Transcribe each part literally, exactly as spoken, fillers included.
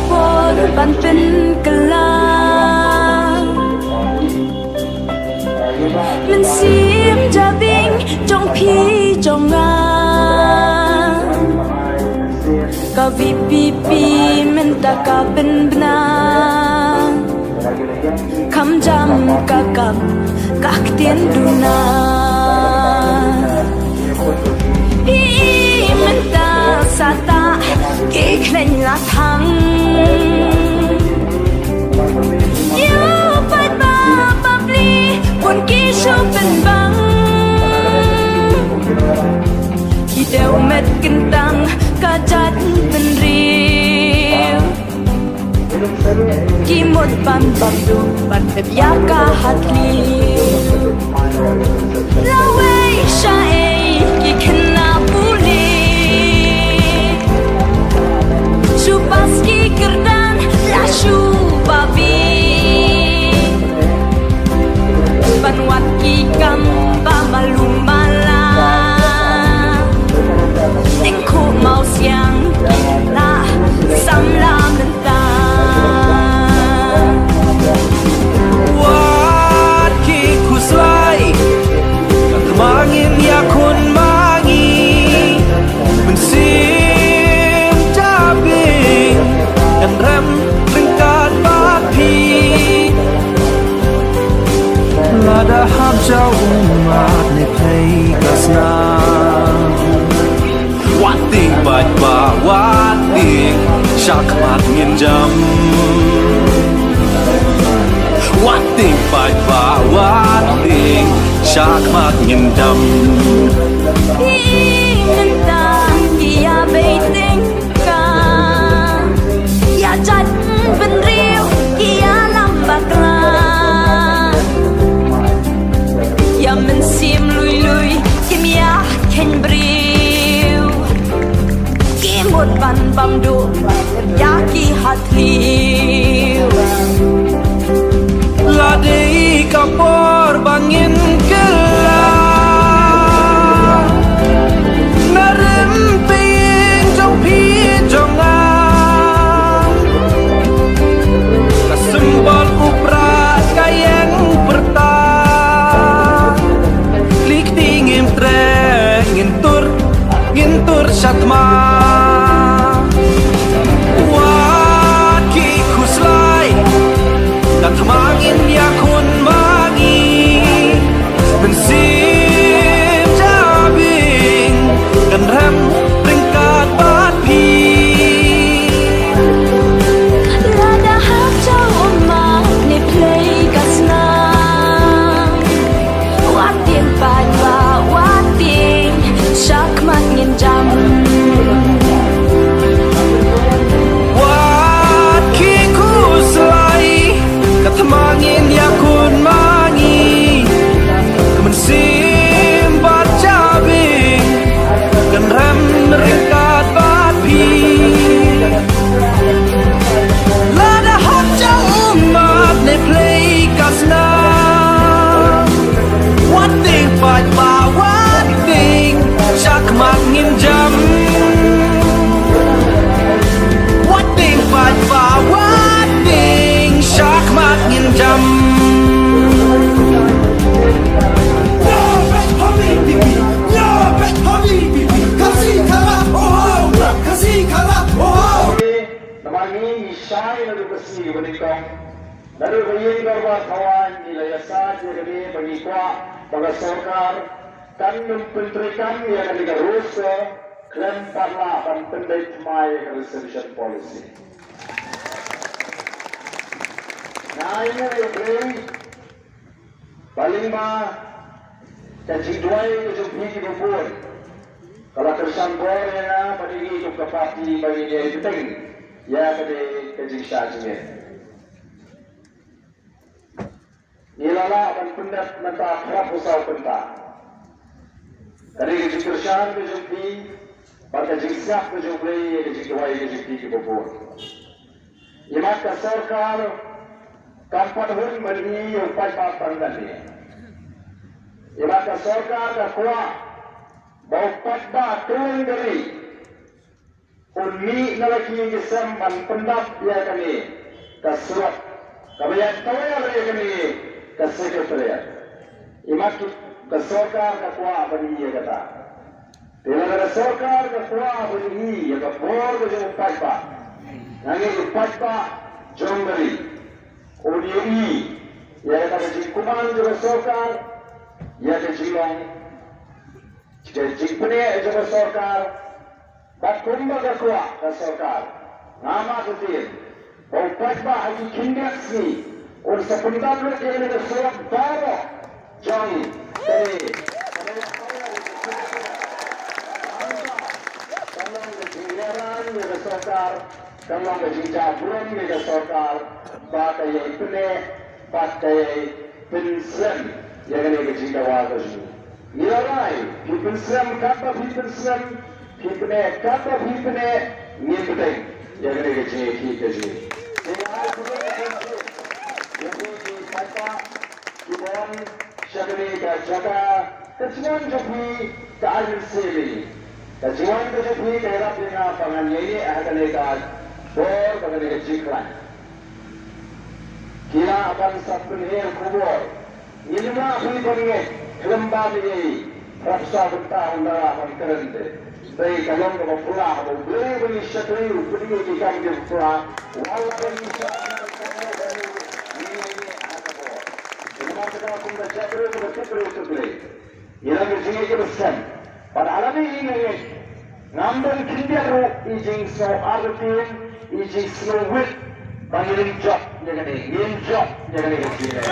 Por ban pynkylla mynsiem jabieng jong phi jong nga. Ka V P P mynta ka pynbna, kham jam ka kam ka ktien duna. Phi mynta sa tah ki khlaiñ la thang. Ïa paidbah bapli bun ki shu pynbang. Ki dei met kyntang ka jaitbynriew. Ki mut ban bam duh ban dep ïa ka ha thliew. Lawei shaei ki khynnah pule, shu pass ki kyrdan la shu babe. Ban wad ki kam ba malu mala, ding khuh mawsiang ki la samla mynta. Wat ki khuslai, ka thma ngin ïakhun ma ngi. Mynsiem jabieng kan rem ryngkat bad phi. Lada hap jaw ummat ne pei ka snam. Wat tieng paidbah, wat tieng, shakhmat ngin jam. Wat tieng paidbah, wat tieng, shakhmat ngin jam. Phi mynta ïa bei tyngka ïa jaitbynriew, ïa lam bakla, ïa mynsiem lui lui, kim ïa kheiñ briew. Ki mut ban bam duh ïa ki ha thliew. La dei ka por ba ngin kylla na rympei jong phi jong nga. Ka symbol u prah ka ïeng pyrta. Klik ti ngim treh ngin tur, ngin tur sha thma. Wat ki khuslai, ka thma ngin ïakhun ma ngi. Mynsiem jabieng kan rem ryngkat bad phi. Lada hap jaw ummat ne pei ka snam. Wat tieng paidbah, wat tieng, shakhmat ngin jam. Wat ki khuslai, ka thma ngin ïakhun ma ngi. Ka mynsiem bad jabieng kan rem ryngkat bad phi. Lada hap jaw ummat ne pei ka snam. Wat tieng paidbah, wat tieng, shakhmat ngin jam. Wat tieng paidbah, wat tieng, shakhmat ngin jam. Ïa bad ha V P P, ïa bad ha V P P, Khasi Khara, oh ho, Khasi Khara, oh ho. Namar ngi ngi shai naduh ka sngi kaba nyngkong, naduh ka ïing dorbar thawaiñ ngi la ïasaid ïa kane ba ngi kwah ba ka sorkar kan nym pyntreikam ïa kane ka rusa khlem pat lah ban pyndait thymmai ïa ka reservation policy. Nga ai nguh ïa U Blei ba lyngba ka jingduwai ka jong phi kiba bun ka la kyrshan bor ïa nga bad ïa ngi kum ka party ba ngin ïai bteng ïa kane ka jingshah jingeh. Ngi la lah ban pyndep mynta khlem phew saw kynta. Ka dei ka jingkyrshan ka jong phi bad ka jingsngap ka jong U Blei ïa ka jingduwai ka jong phi kiba bun. Imat ka sorkar kam pat hun ban ïoh paidbah tang kane. Imat ka sorkar ka kwah ba u paidbah kylleng ka ri Un mih na la ki ïing ki sem ban pyndap ïa kane ka surok kaba ïa tawiar ïa kane ka secretariat. Imat ki ka sorkar ka kwah ban ïoh ïa kata. Te lada ka sorkar ka kwah ban ïoh ïa ka bor ka jong u paidbah, nga ngeit u paidbah jong ka ri un ïohi ïa kata ka jingkuman jong ka sorkar, ïa ka jinglong ka jingpyneh jong ka sorkar. Bad kumba ka kwah ka sorkar, nga mad ruh ba u paidbah ha ki khyndiat sngi un sa pyndap lut ïa kane ka surok baroh jong kane ka long ka jingïalang ïa ka sorkar, ka long ka jingjakhlia ïa ka sorkar ba ka ïai pyneh bad ka ïai pynslem ïa kane ka jingdawa ka jong ngi. Ngi la rai, phi pynslem katba phi pynslem, phi pyneh katba phi pyneh, ngin bteng ïa kane ka jingïakhih ka jong ngi. Te nga ai khublei ïa phi, ïa phi ki paidbah kiba wan sha kane ka jaka, ka jingwan jong phi ka ai mynsiem ïa ngi. Ka jingwan ka jong phi ka ïarap ïa nga ba ngan ïaineh ha kane ka bor, ha kane ka jingkhlaiñ. Ki lah ban sa pynhiar khubor. Ngim lah hi ban ngeit khlem ba ïa i. Prap sa bynta hynda lah ban kren te. Dei ka long kaba phylla ba U Blei ba ngi shakri u pynïoh ki kam ki phylla. Wat la ba ngi shakri ka long ba ngi ngi ngi ha ka bor. Khlem ba ka kum ka shakri ka tip briew tip Blei. Ïa la ka jingngeit kaba skhem. Bad ha la ka jingngeit, ngam don khyndiat ruh i jingsngew artatien, i jingsngew wit ba ngin jop ïa kane, ngin jop ïa kane ka jingngeit.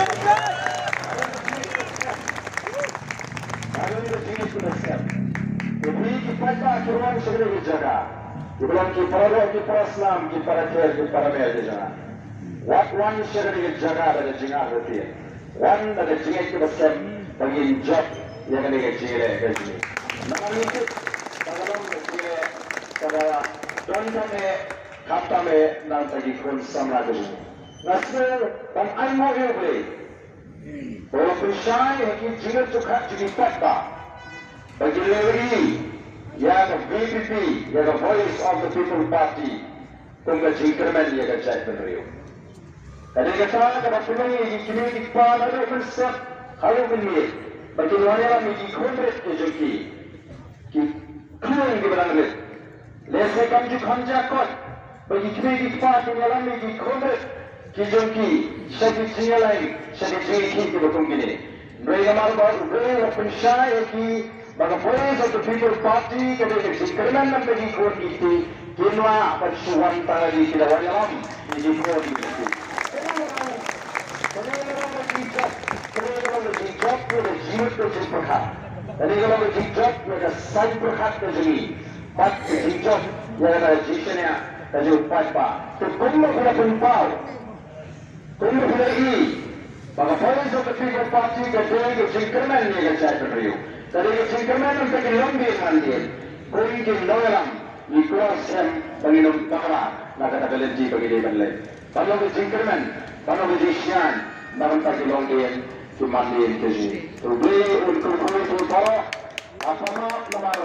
Ha la ka jingngeit kaba skhem. Ïa phi ki paidbah ki wan sha kane ka jaka, kiba long ki para doh ki para snam, ki para kher ki para mer ki jaka. Wat wan sha kane ka jaka da ka jingartatien. Wan da ka jingngeit kaba skhem ba ngin jop ïa kane ka jingïaleh ka jong ngi. Namar ngi tip ba ka long ka jingïaleh kaba don tam eh, kham tam eh na ka bynta ki khun samla ka jong ngi. Nga sngew ban ainguh ïa U Blei ba u la pynshai ha ki jingïathuhkhana jong ki paidbah ba kin ïohi ïa ka V P P, ïa ka Voice of the People Party, kum ka jingkyrmen ïa ka jaitbynriew. Ka dei kata kaba pynlong ïa ki kmie ki kpa naduh mynshuwa haduh mynmiet ba kin wan ïalam ïa ki khun rit ki jong ki, ki khun kiba dang rit. Lehse kam ju kham jia kot ba ki kmie ki kpa kin ïalam ïa ki khun rit ki jong ki sha ki jingïaleh, sha ki jingïaleh kiba kum kine. Hynrei namar ba U Blei u la pynshai ïa ki, ba ka Voice of the People Party ka dei ka jingkyrmen na ka bynta ki khun ki kti, kim lah ban shu wan tang ha ki, ki la wan ïalam ïa ki khun ki kti. Kane ka long ka jingjop, kane ka long ka jingjop ïa ka jingmut ka jingpyrkhat. Kane ka long ka jingjop ïa ka saiñ pyrkhat ka jong ngi. Bad ka jingjop ïa ka jingshaniah ka jong u paidbah. Te kumba phi la pynpaw, kumba phi la ïohi ba ka Voice of the People Party ka dei ka jingkyrmen ïa ka jaitbynriew. Ka dei ka jingkyrmen na ka bynta ki longdien mandien. Kum ki nongïalam, ngi kwah skhem ba ngin ym bakla na kata ka lynti ba ngi dei ban leit. Ban long ka jingkyrmen, ban long ka jingshngaiñ na ka bynta ki longdien ki mandien ki jong ngi. To U Blei un kyrkhu ïa phi baroh. Nga pynmap namar,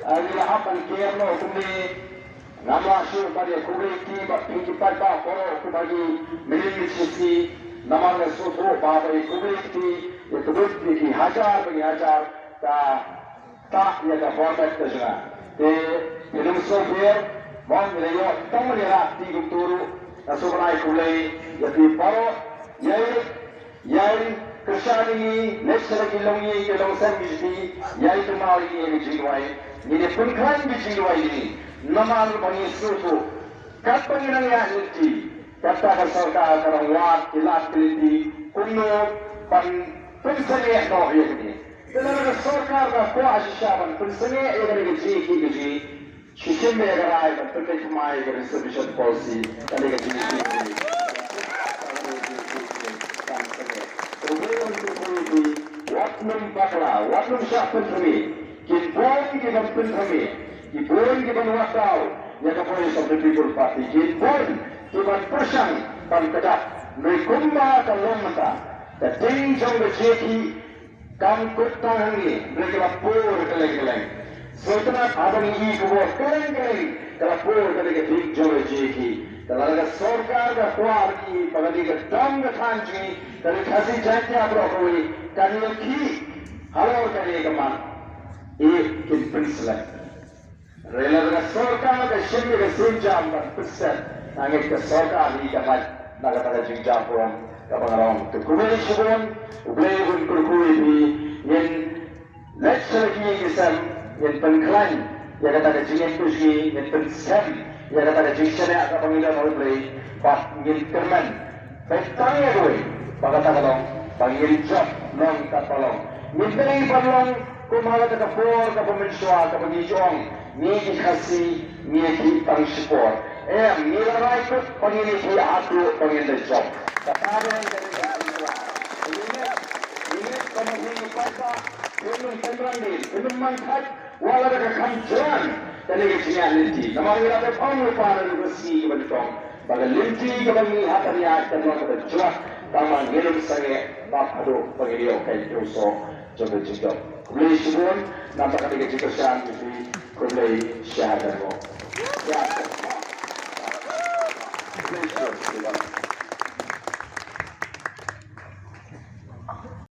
ah, ngi la hap ban ker noh kumne. Ngam lah shuh ban ïakhublei kti bad phi ki paidbah baroh kumba ngi mynnin mynshisngi. Namar nga sngewthuh ba ban ïakhublei kti ïa kaba ki hajar ba ki hajar ka tah ïa ka bor bad ka jingeh. Te phin ym sngew, mo, ngi la ïoh tang ban ïarap kti kumta ruh. Nga sngewbha ban ai khublei ïa phi baroh. Ïai, ïai kyrshan ïa ngi, leit sha la ki longïing ki longsem B J P, ïai kynmaw ïa ngi ha ki jingduwai. Ngin ïa pynkhlaiñ ki jingduwai ïa ngi. Namar ba ngi sngewthuh katba ngi nang ïaid lynti, kata ka sorkar ka nang wad ki lad ki lynti kumno ban pynsangeh noh ïa kane. Te lada ka sorkar ka kwah shisha ban pynsangeh ïa kane ka jingïakhih ka jong ngi, shisien ba ïa ka rai ban pynbeit thymmai ïa ka reservation policy, kane ka jingïakhih ka jong ngi. Wat nym bakla, wat nym shah pynthymmai. Kin bun ki ban pynthymmai, kin bun ki ban wad daw ïa ka Voice of the People Party, kin bun ki ban pyrshang ban kjat. Hynrei kumba ka long mynta, ka ding jong ka jingïakhih kam kut tang hangne, hynrei ka la pur kylleng kylleng. Sngewtynnat haba ngi i khubor kylleiñ kylleiñ ka la pur kane ka thing jong ka J K. Te lada ka sorkar ka kwah ban i ba kane ka dong ka thaiñ jong ngi, kane ka Khasi Jaiñtia baroh kawei, kan ïoh khih halor kane ka mat. E, kin pynslem. Hynrei lada ka sorkar ka shim ïa ka sienjam ban pynslem, nga ngeit ka sorkar hi kan lait na kata ka jingjam burom kaba nga ong. Te khublei shibun, U Blei un kyrkhu ïa phi, ngin leit sha la ki ïing ki sem, ngin pynkhlaiñ ïa kata ka jingïeit ka jong ngi, ngin pynsem ïa kata ka jingshaniah kaba ngi don ha U Blei, bad ngin kyrmen. Peit tang ïa kawei, ba kata ka long ba ngin jop long katba long. Ngin trei ban long kum ha kata ka por kaba mynshuwa kaba ngi ju ong, ngi ki Khasi ngi khih tang shipor. Em, ngi la rai kut ba ngin ïa khih haduh ba ngin da jop. Kata ka long kata ka mynshuwa. Ngi ngeit, ngi ngeit ba ma ngi ki paidbah, phin ym tynrang dien, phin ym man thait, wat la da ka kham jlan kane ka jingïaid lynti. Namar ngi la dep ong lypa naduh ka sngi kaba nyngkong ba ka lynti kaba ngi hap ban ïaid kan long kaba jwat, tangba ngin ym sangeh bad haduh ba ngin ïoh ka jingsoh jong ka jingjop. Khublei shibun na bynta kane ka jingkyrshan jong phi. Khublei shibun. Khublei shibun.